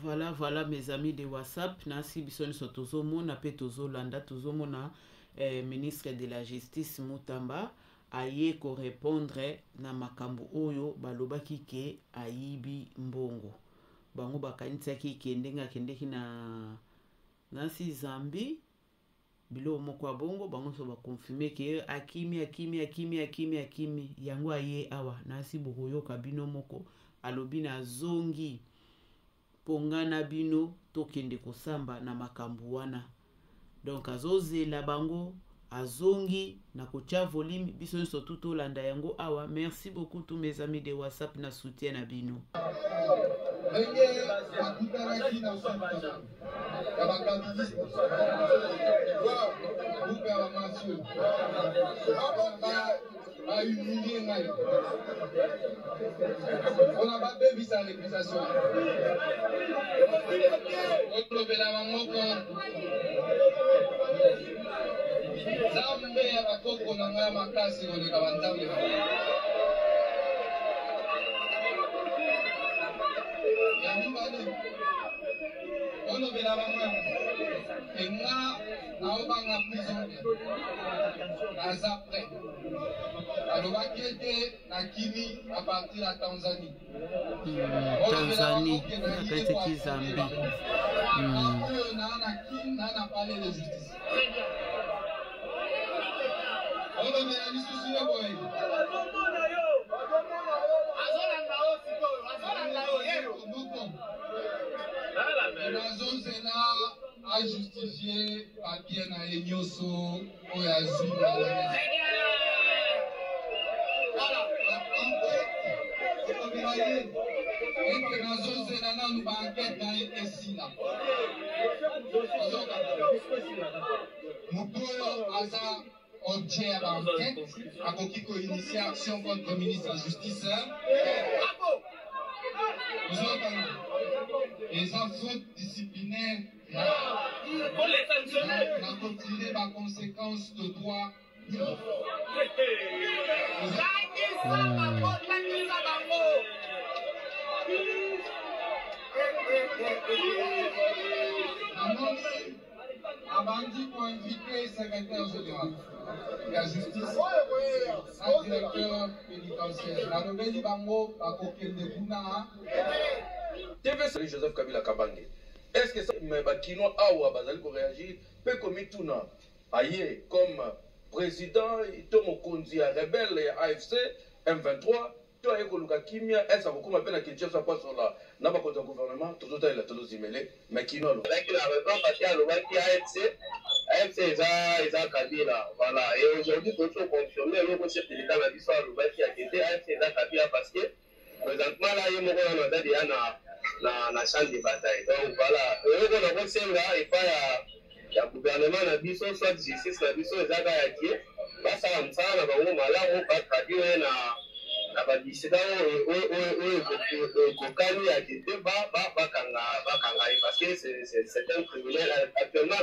Voilà, voilà mes amis de WhatsApp, nasi biso nyonso tozomona mpe tozolanda, tozomona ministre de la Justice Mutamba aye korépondre na makambo oyo balobaki ke ayibi mbongo. Bango bakanisaki ke ndenge akendeki na nasi Zambie, biloko moko ya bongo, bango nyonso baconfirme ke akimi, akimi, akimi, akimi, akimi. Yango aye awa, nasi bokoyoka bino moko alobi nazongi mpo nga na bino tokende kosamba na makambo wana. Donc azozela bango, azongi na kotia volume, biso nyonso tu tolanda yango awa. Merci beaucoup tous mes amis de WhatsApp na soutien na bino. Ndenge bakutanaki na suka ya bakabiliste, groupe ya bamafieux bahumilie ngai mpona babebisa réputation, olobela bamoko. Nzambe ya bakoko na ngai makasi koleka banzambe na ya mibale. Olobela bango yango enga naobanga prison te, naza prêt. Alobaki ete nakimi à partir ya Tanzanie. Tanzanie, nakatiki Zambie. Oyo naa na Kin, naa na palais de justice. Olobela lisusu yo boye moko, nazozela ajustifie papier na ye nyonso oyo azwi na enquête. Olobela ye ete nazozela nanu baenquête na ye esila. Moto oyo aza objet ya baenquête akoki koinitie action contre ministre ya justice. Ozokana eza faute disciplinaire, nakotire baconséquence de droit. Tangisa bango, tangisa bango. Namoni abandi koinvite secrétaire général ya justice na directeur pénitentiaire. Nalobeli bango bakokende kuna. TV Joseph Kabila Kabange. Est-ce que ça, mais bakinois awa bazali ko réagir pe komituna, aye comme président to mokonzi ya rebelle ya AFC M23 to aye koluka kimia, est akokoma mpe na Kinshasa po asola na bakonzi ya gouvernement? Tozotalela, tozozimele, mais kino alo Azalaki na raison parce que alobaki AFC eza Kabila. Voilà, et aujourd'hui tozo confirmer eloko chef de l'État na biso alobaki akete AFC eza Kabila, parce que présentement là ye moko nano aza deya na champ de bataille. Donc voilà, eloko nakosenga epai ya gouvernement na biso, soit justice na biso, eza kaka ya kie basala mosala na bango malamu, batraduire ye na badisida oyo ekokani ya kete bakanga ye, parce que c'est un criminel. Actuellement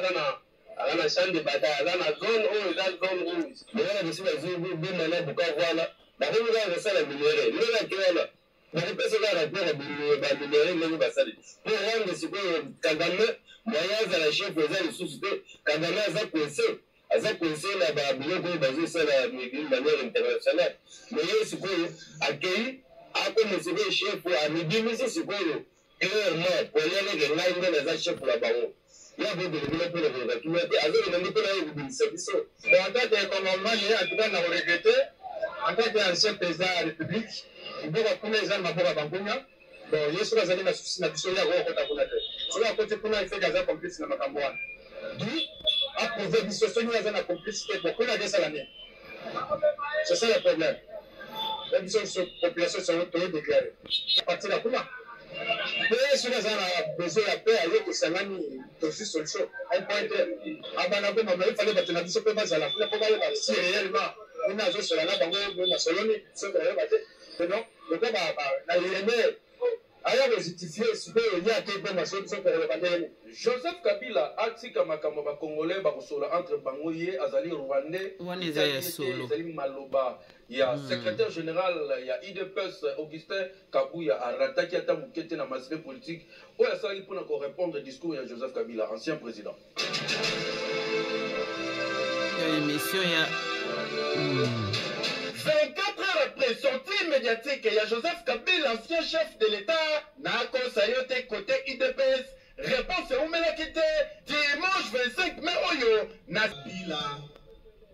aza na champ de bataille, aza na zone oyo eza zone rouge. Ndenge biso bazoboma na Bukavu wana, bakomi kaka kosala minerai. Ndenge ake wana, bakopesa kaka rapport ya baminerai ndenge basali mpo rendre sikoyo Kagame moyen azala chef eza lisusu te. Kagame aza coincé, aza coincé na babiloko oyo bazosala d'une manière internationale. Mais ye sikoyo akei, akoma sikoyo chef, amibimisi sikoyo clairement polele ke ngai nde naza chef na bango. Ya bokende kuna mpona koluka kimia te, azokende nde mpona ye kobimisa biso. Bon, en tant que Congolais, en tout cas, na regretté, en tant qu'ancien président de la République, mboka kuna eza na maboko ya bangunya. Bon, ye soki azali na souci na biso, ye akokota kuna te. Soki akoti kuna, efeki aza complice na makambo wana. Du aprouve biso soki aza na complicité, bon, kuna akesala nini? C'est ça le problème. Ya biso population so toyodéclare partir ya kuna mpe soki aza na besoin ya paix, aye tosangani, tozwi solution un point trait. Abana koma ma ifale bato na biso mpe bazala kuna mpo bayeba si réellement kuna azosola na bango masoloni. Soki bayeba te, non, lokola na yereme. Aya kojustifie sikoyo ye ake Goma, soki biso tokoloba ndenge nini? Joseph Kabila atika makambo ya ba congolais bakosola entre bango ye azali rwandais Wana eza etali ya ye te solo. ezali maloba ya secretaire general ya udps Augustin Kabuya arataki ata moke te na masine politique oyo asalaki mpona ko répondre discours ya Joseph Kabila ancien président. Ya émission ya 24 heures après sortie médiatique ya Joseph Kabila, ancien chef de l'État, nakosa yo te, côté UDPS, réponse eumelaki te. Dimanche 25 mai oyo na Kabila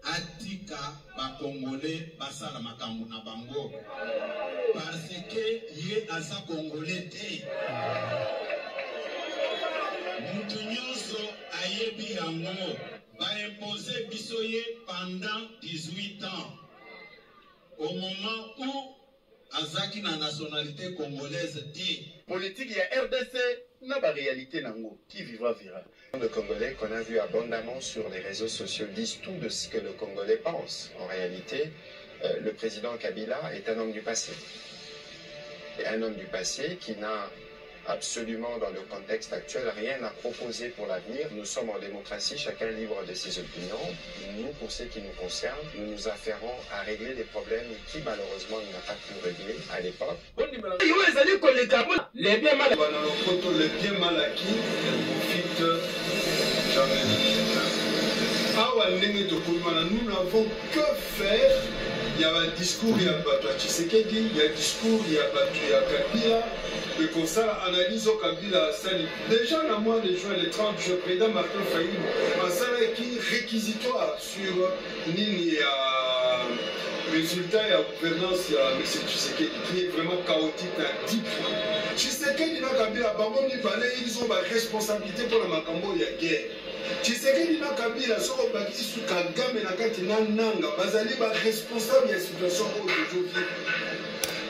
atika Bakongole basala makambo na bango parce que ye aza Congolais te. Mutu nyonso ayebi yango. Baimpose biso ye pendant 18 ans au moment où azaki na nationalité congolaise te. Politique ya RDC na baréalité nango, qui vivra verra. De Congolais qu'on a vu abondamment sur les réseaux sociaux disent tout de ce que le Congolais pense. En réalité, le président Kabila est un homme du passé. Et un homme du passé qui n'a absolument, dans le contexte actuel, rien à proposer pour l'avenir. Nous sommes en démocratie, chacun libre de ses opinions. Nous, pour ce qui nous concerne, nous nous affairons à régler des problèmes qui, malheureusement, il n'a pas pu régler à l'époque. Oyo ezali koleka les biens mal Bana lopoto, le bien mal acquis ne profite jamais. Awa ndenge tokomi wana, nous n'avons que faire ya badiscours ya bato ya Tshisekedi, ya discours ya bato ya Kabila, ekosala analyse oyo Kabila asali déjà na mois de juin. Le 30 juin, président Martin Fayulu asalaki réquisitoire sur nini ya résultat ya gouvernance ya M. Tshisekedi, qui est vraiment chaotique na 10 points. Tshisekedi na Kabila, bango mibale, ils ont baresponsabilité mpona makambo ya guerre. Tshisekedi na Kabila, soki obakisi su Kagame na kati na Nanga, bazali baresponsable ya situation oyo tozovivre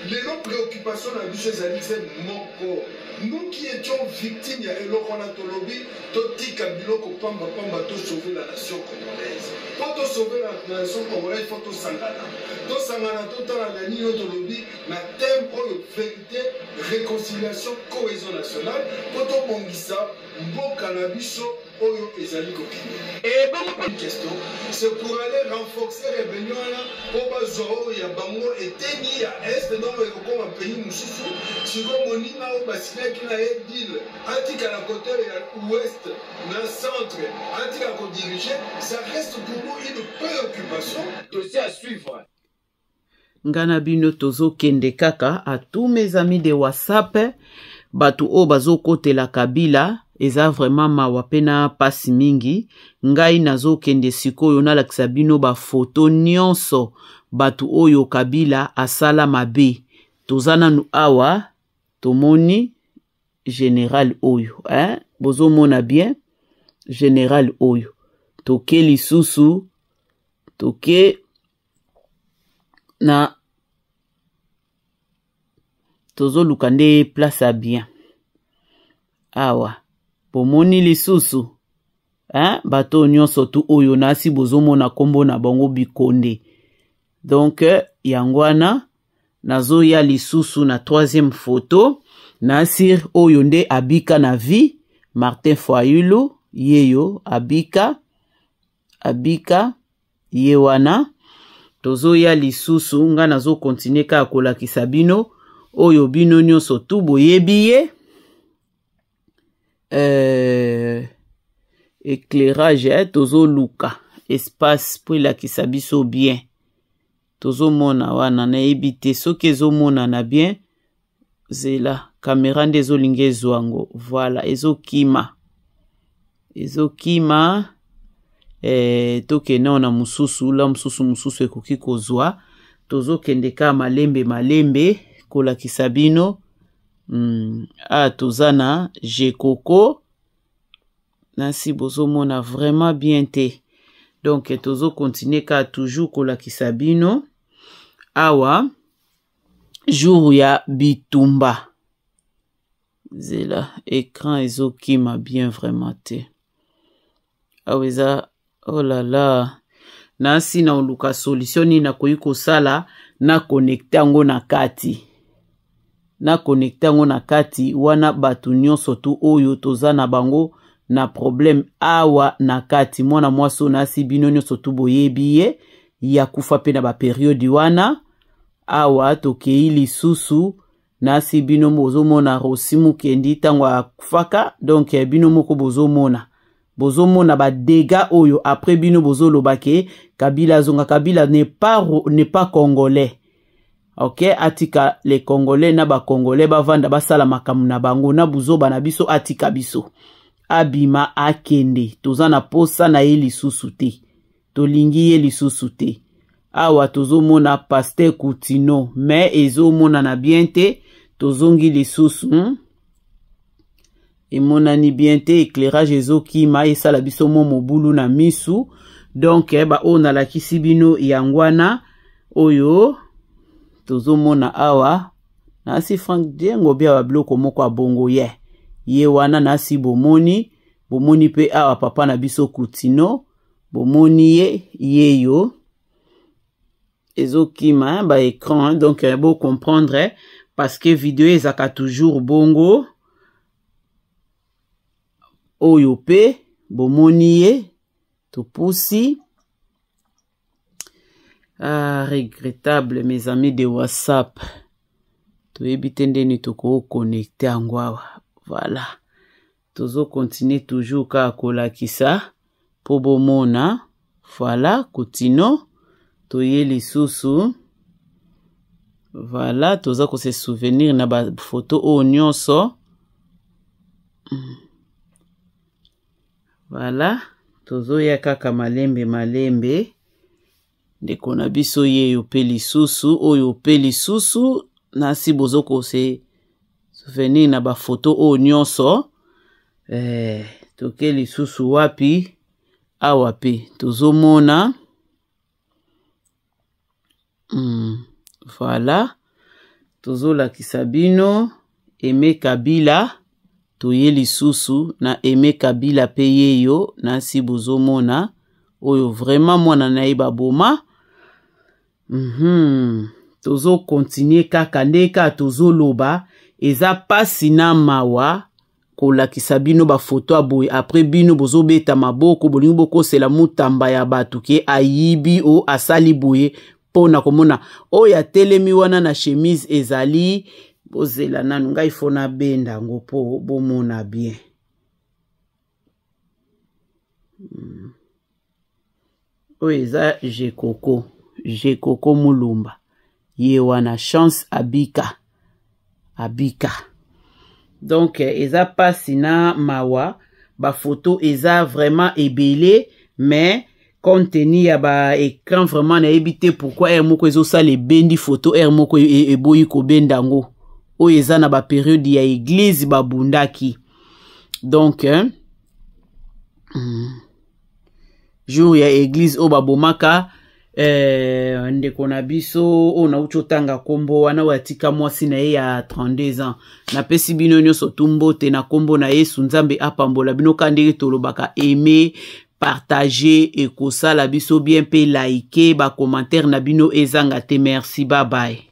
lelo. Préoccupation na biso ezali se moko. Nous qui étions victimes ya eloko wana, tolobi totika biloko pambapamba, tosauve la nation congolaise. Mpo tosauve la nation congolaise, il faut tosangana, tosangana, totala na nini oyo tolobi na thème oyo, vérité, réconciliation, cohésion nationale, mpo tobongisa mboka na biso oyo ezali kokende. Ebongo Une question, c'est pour aller renforcer rébellion wana mpo bazwa oyo ya bango eteni ya Est. Donc ekokoma pays mosusu. Sikoyo moninga oyo basignaki na ye deal atikala côté ya ouest na centre, atika kodirige. Ça reste pour nous une préoccupation. Dossier à suivre. Nga na bino tozokende kaka. À tous mes amis de WhatsApp, bato oyo bazokotela Kabila, eza vraiment mawa mpe na pasi mingi. Ngai nazokende sikoyo nalakisa bino bafoto nyonso bato oyo Kabila asala mabe. Toza nanu awa, tomoni général oyo, hein? Bozomona bien général oyo. Toke lisusu, toke na tozoluka nde place ya bien awa. Bomoni lisusu, hein? Bato nyonso tu oyo nasi bozomona nkombo na bango bikonde. Donc yango wana nazoya lisusu na troisième photo. Nasir oyo nde abika na vie, Martin Fayulu yeyo abika, abika ye wana. Tozoya lisusu, nga nazokontinue kaka kolakisa bino oyo bino nyonso tu boyebi ye. Éclairage, tozoluka espace mpo elakisa biso bien. Tozomona wana, nayebi te soki ezomonana bien. Zela, kamera nde ezolinga ezwa yango. Voilà, ezokima, ezokima. Tokende na mosusu la mosusu, mosusu ekoki kozwa. Tozokende kaka malembe malembe kolakisa bino. A toza na Jekoko nasi, bozomona vraiment bien te. Donc tozokontinue kaka toujours kolakisa bino awa jour ya bitumba. Zela, écran ezokima bien vraiment te awa eza. Oh là là, nasi na oluka solution nini nakoki kosala na connecte yango na kati. Na connecte yango na kati wana bato nyonso tu oyo toza na bango na problème awa na kati. Mwana mwasi oyo nasi bino nyonso tu boyebi ye, ye akufa mpe na baperiode wana. Awa tokei lisusu nasi bino bozomona Rosi Mukendi ntango akufaka. Donc bino moko bozomona, bozomona badégâts oyo. Après bino bozoloba ke Kabila azonga. Kabila n'est pas congolais, ok? Atika les Congolais na Bacongolais bavanda, basala makambo na bango na buzoba na biso. Atika biso, abima, akende. Toza na posa na ye lisusu te, tolingi ye lisusu te. Awa tozomona pasteur Kutino, mais ezomonana bien te. Tozongi lisusu, Emonani bien te, éclairage ezokima, esala biso mo mobulu na misu. Donc baoyo nalakisi bino yango wana oyo tozomona awa. Nasi Frank Diengo bia babiloko moko ya bongo ye ye wana. Nasi bomoni, bomoni mpe awa papa na biso Kutino, bomoni ye yeyo. Ezokima ba écran, donc bocomprendre parce que video ezalaka toujours bongo. Oyo mpe bomoni ye, topusi. Ah, regrettable, mes amis de WhatsApp, toyebi te ndeni tokoconnecte yango awa. Voilà, tozocontinue toujours kaka kolakisa mpo bomona. Voilà, Kutino toye lisusu. Voilà, toza kose souvenir na bafoto oyo nyonso. Voilà, tozoya kaka malembe malembe. Ndeko na biso yeyo mpe lisusu, oyo mpe lisusu. Nasi bozokose souvenir na bafoto oyo nyonso. Toke lisusu wapi? Awa mpe tozomona. Voilà, tozolakisa bino Aime Kabila. Toye lisusu na Aime Kabila mpe yeyo. Nasi bozomona oyo vraiment mwana na ye baboma. Tozokontinue kaka nde kaka tozoloba. Eza pasi na mawa kolakisa bino bafoto ya boye. Après bino bozobeta maboko, bolingi bokosela Mutamba ya bato ke ayibi o asali boye. Mpo na komona oyo atelemi wana na chemise ezali, bozela nanu ngai fo nabenda yango mpo bomona bien. Oyo eza Jekoko, Jekoko Mulumba ye wana. Chance abika, abika. Donc eza mpasi na mawa. Bafoto eza vraiment ebele, mais compte tenu ya baécran, vraiment nayebi te pourquoi heure moko ezosala ebendi foto, heure moko eboyi kobenda yango. Oyo eza na baperiode ya église babundaki. Donc jour ya église oyo babomaka ndeko na biso oyo nauti otanga nkombo wana, oyo atika mwasi na ye ya 32 ans. Napesi bino nyonso tu mbote na nkombo na Yesu. Nzambe apambola bino. Ka ndenge tolobaka, aime, partage, ekosala biso bien, mpe like, bacommentaire na bino ezanga te. Merci, bye bye.